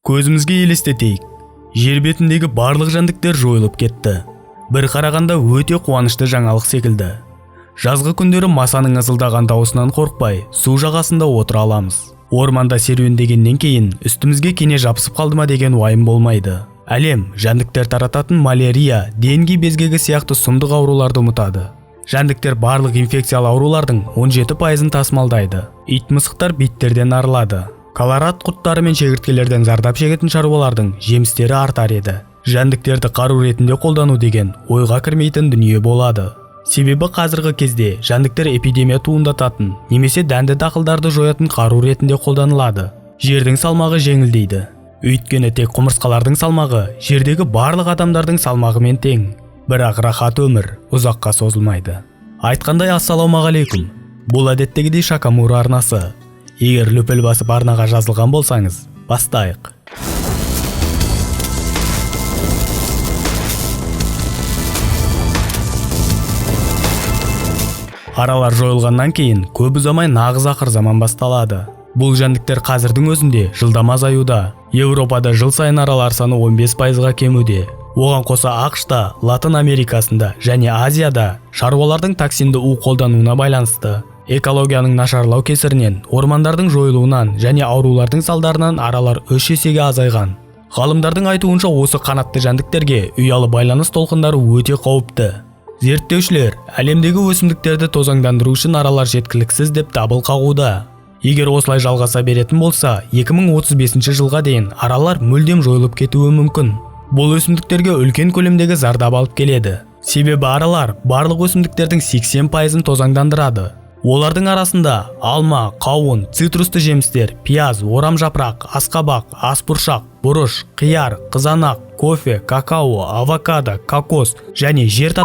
Көзімізге елестетейік. Жер бетіндегі барлық жәндіктер жойылып кетті. Бір қарағанда өте қуанышты жаңалық секілді. Жазғы күндері масаның ызылдаған дауысынан қорықпай, су жағасында отыра аламыз. Орманда серуендегеннен кейін үстімізге кене жабысып қалды ма деген уайым болмайды. Әлем жәндіктер тарататын малярия, денги безгегі сияқты сұмдық ауруларды ұмытады. Жәндіктер барлық инфекциялы аурулардың 17%-ын тасымалдайды. Ит мысықтар биттерден арылады. Колорад құрттары мен шегірткелерден зардап шегетін шаруалардың жемістері артар еді. Жәндіктерді қару ретінде қолдану деген ойға кірмейтін дүние болады. Себебі қазіргі кезде жәндіктер эпидемия туындататын немесе дәнді дақылдарды жоятын қару ретінде қолданылады. Жердің салмағы жеңілдейді. Өйткені тек құмырсқалардың салмағы жердегі барлық адамдардың салмағымен тең. Бірақ рахат өмір ұзаққа созылмайды. Айтқандай, ассалаумағалейкум. Бұл әдеттегідей Шакамура арнасы. Егер лүпіл басып арнаға жазылған болсаңыз, бастайық. Аралар жойылғаннан кейін көп ұзамай нағыз ақыр заман басталады. Бұл жәндіктер қазірдің өзінде жылдам азаюда. Еуропада жыл сайын аралар саны 15%-ға кемуде. Оған қоса АҚШ-та, Латын Америкасында және Азияда шаруалардың токсинді у қолдануына байланысты экологияның нашарлау кесірінен, ормандардың жойылуынан және аурулардың салдарынан аралар 3 есеге азайған. Ғалымдардың айтуынша, осы қанатты жәндіктерге ұялы байланыс толқындары өте қауіпті. Зерттеушілер әлемдегі өсімдіктерді тозаңдандыру үшін аралар жеткіліксіз деп дабыл қағуда. Егер осылай жалғаса беретін болса, 2035 жылға дейін аралар мүлдем жойылып кетуі мүмкін. Бұл өсімдіктерге үлкен көлемдегі зардап алып келеді. Себебі аралар барлық өсімдіктердің 80%-ын тозаңдандырады. Олардың арасында алма, қауын, цитрусты жемістер, пияз, орам жапырақ, асқабақ, асбұршақ, бұрыш, қияр, қызанақ, кофе, какао, авокадо, кокос және жер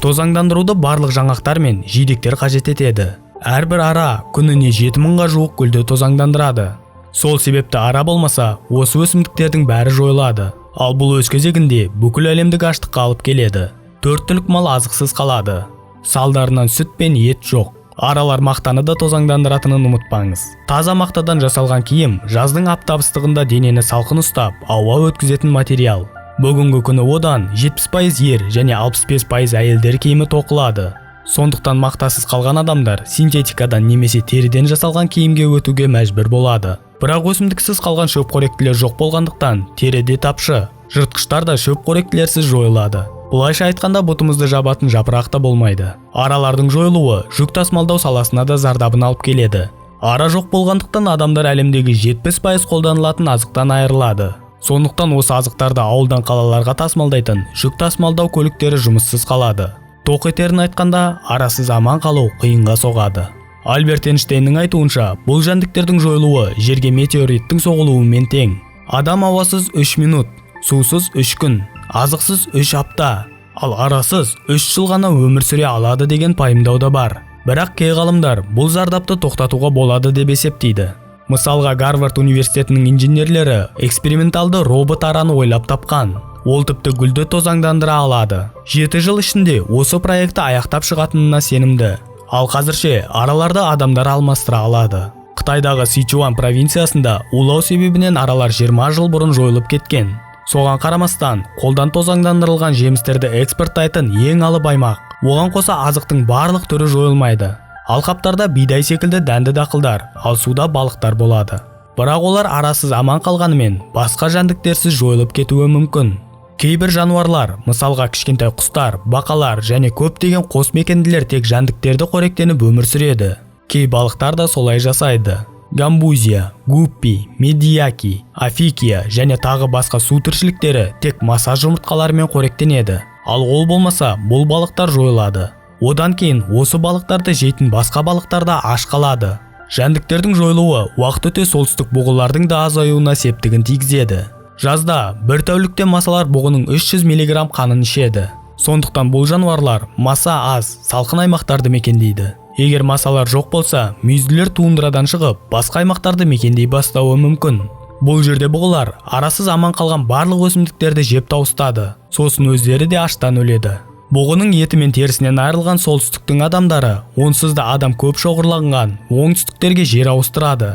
тозаңдандыруды барлық жаңғақтар мен жидектер қажет етеді. Әрбір ара күніне 7000-ға жуық гүлді тозаңдандырады. Сол себепті ара болмаса, осы өсімдіктердің бәрі жойылады. Ал бұл өз кезегінде бүкіл әлемдік аштыққа алып келеді. Төрт түлік мал азықсыз қалады. Салдарынан сүт пен ет жоқ. Аралар мақтаны да тозаңдандыратынын ұмытпаңыз. Таза мақтадан жасалған киім жаздың аптап ыстығында денені салқын ұстап, ауа өткізетін материал. Бүгінгі күні одан 70% ер және 65% әйелдер киімі тоқылады. Сондықтан мақтасыз қалған адамдар синтетикадан немесе теріден жасалған киімге өтуге мәжбүр болады. Бірақ өсімдіксіз қалған шөпқоректілер жоқ болғандықтан тереде тапшы, жыртқыштар да шөпқоректілерсіз жойылады. Былайша айтқанда, бұтымызды жабатын жапырақ та болмайды. Аралардың жойылуы жүк тасымалдау саласына да зардабын алып келеді. Ара жоқ болғандықтан адамдар әлемдегі 70% қолданылатын азықтан айырылады. Сондықтан осы азықтарды ауылдан қалаларға тасымалдайтын жүк тасымалдау көліктері жұмыссыз қалады. Тоқ етерін айтқанда, арасыз аман қалу қиынға соғады. Альберт Эйнштейннің айтуынша, бұл жәндіктердің жойылуы жерге метеориттің соғылуымен тең. Адам ауасыз 3 минут, сусыз 3 күн, азықсыз 3 апта, ал арасыз 3 жыл ғана өмір сүре алады деген пайымдау да бар. Бірақ кей ғалымдар бұл зардапты тоқтатуға болады деп есептейді. Мысалға, Гарвард университетінің инженерлері эксперименталды робот араны ойлап тапқан. Ол тіпті гүлді тозаңдандыра алады. 7 жыл ішінде осы проекті аяқтап шығатынына сенімді. Ал қазірше араларды адамдар алмастыра алады. Қытайдағы Сичуан провинциясында улау себебінен аралар 20 жыл бұрын жойылып кеткен. Соған қарамастан, қолдан тозаңдандырылған жемістерді экспорттайтын ең алып аймақ. Оған қоса азықтың барлық түрі жойылмайды. Алқаптарда бидай секілді дәнді дақылдар, ал суда балықтар болады. Бірақ олар арасыз аман қалғанымен, басқа жәндіктерсіз жойылып кетуі мүмкін. Кейбір жануарлар, мысалға кішкентай құстар, бақалар және көптеген қосмекенділер тек жәндіктерді қоректеніп өмір сүреді. Кей балықтар да солай жасайды. Гамбузия, гуппи, медияки, афикия және тағы басқа су тіршіліктері тек маса жұмыртқаларымен қоректенеді. Ал ол болмаса, бұл балықтар жойылады. Одан кейін осы балықтарды жейтін басқа балықтар да аш қалады. Жәндіктердің жойылуы уақыт өте солтүстік бұғылардың да азаюына септігін тигізеді. Жазда бір тәулікте масалар бұғының 300 миллиграмм қанын ішеді. Сондықтан бұл жануарлар маса аз, салқын аймақтарды мекендейді. Егер масалар жоқ болса, мүйізділер тундрадан шығып, басқа аймақтарды мекендей бастауы мүмкін. Бұл жерде бұғылар арасыз аман қалған барлық өсімдіктерді жеп тауыстады. Сосын өздері де аштан өледі. Бұғының еті мен терісінен айырылған солтүстіктің адамдары онсыз да адам көп шоғырланған оңтүстіктерге жер ауыстырады.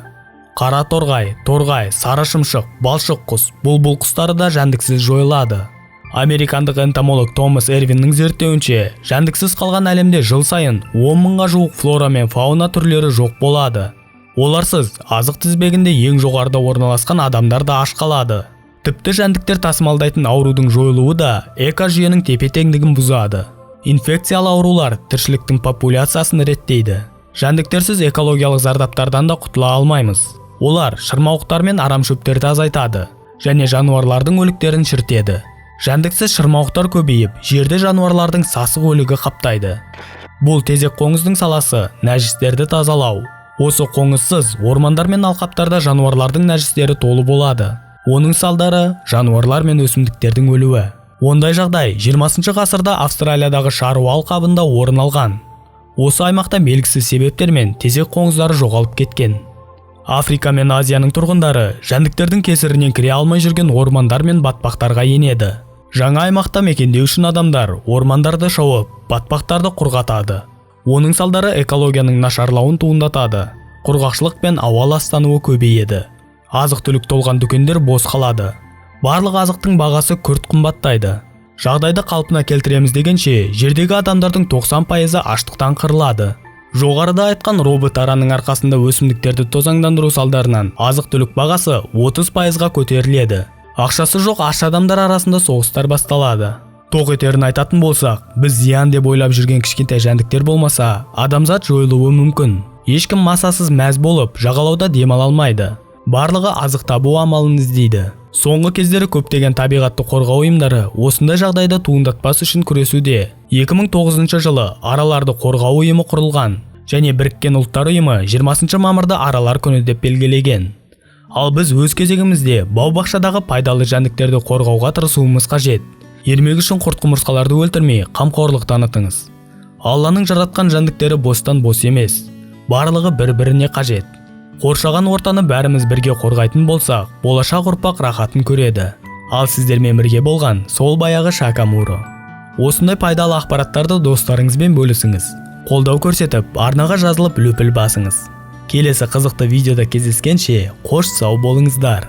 Қара торғай, торғай, сары шымшық, балшық құс, бұлбұл құстары да жәндіксіз жойылады. Американдық энтомолог Томас Эрвиннің зерттеуінше, жәндіксіз қалған әлемде жыл сайын 10 мыңға жуық флора мен фауна түрлері жоқ болады. Оларсыз азық тізбегінде ең жоғарыда орналасқан адамдар да аш қалады. Тіпті жәндіктер тасымалдайтын аурудың жойылуы да экожүйенің тепе-теңдігін бұзады. Инфекциялы аурулар тіршіліктің популяциясын реттейді. Жәндіктерсіз экологиялық зардаптардан да құтыла алмаймыз. Олар шырмауықтар мен арамшөптерді азайтады және жануарлардың өліктерін шіртеді. Жәндіксіз шырмауықтар көбейіп, жерде жануарлардың сасық өлігі қаптайды. Бұл тезек қоңыздың саласы нәжістерді тазалау. Осы қоңызсыз ормандар мен алқаптарда жануарлардың нәжістері толы болады. Оның салдары жануарлар мен өсімдіктердің өлуі. Ондай жағдай 20 ғасырда Австралиядағы шаруа алқабында орын алған. Осы аймақта белгісіз себептермен тезек қоңыздары жоғалып кеткен. Африка мен Азияның тұрғындары жәндіктердің кесірінен кіре алмай жүрген ормандар мен батпақтарға енеді. Жаңа аймақта мекендеу үшін адамдар ормандарды шауып, батпақтарды құрғатады. Оның салдары экологияның нашарлауын туындатады. Құрғақшылық пен ауа ластануы көбейеді. Азық-түлік толған дүкендер бос қалады. Барлық азықтың бағасы күрт қымбаттайды. Жағдайды қалпына келтіреміз дегенше, жердегі адамдардың 90% аштықтан қырылады. Жоғарыда айтқан робот араның арқасында өсімдіктерді тозаңдандыру салдарынан азық-түлік бағасы 30%-ға көтеріледі. Ақшасы жоқ аш адамдар арасында соғыстар басталады. Тоқ етерін айтатын болсақ, біз зиян деп ойлап жүрген кішкентай жәндіктер болмаса, адамзат жойылуы мүмкін. Ешкім масасыз мәз болып, жағалауда демала алмайды. Барлығы азық табу амалын іздейді. Соңғы кездері көптеген табиғатты қорғау ұйымдары осындай жағдайды туындатпас үшін күресуде. 2009 жылы араларды қорғау ұйымы құрылған және Біріккен Ұлттар Ұйымы 20 мамырды аралар күні деп белгілеген. Ал біз өз кезегімізде бау-бақшадағы пайдалы жәндіктерді қорғауға тырысуымыз қажет. Ермек үшін құрт-құмырсқаларды өлтірмей, қамқорлық танытыңыз. Алланың жаратқан жәндіктері бостан бос емес. Барлығы бір-біріне қажет. Қоршаған ортаны бәріміз бірге қорғайтын болсақ, болашақ ұрпақ рахатын көреді. Ал сіздермен бірге болған сол баяғы Шакамуро. Осындай пайдалы ақпараттарды достарыңызбен бөлісіңіз. Қолдау көрсетіп, арнаға жазылып лүпіл басыңыз. Келесі қызықты видеода кездескенше, қош сау болыңыздар.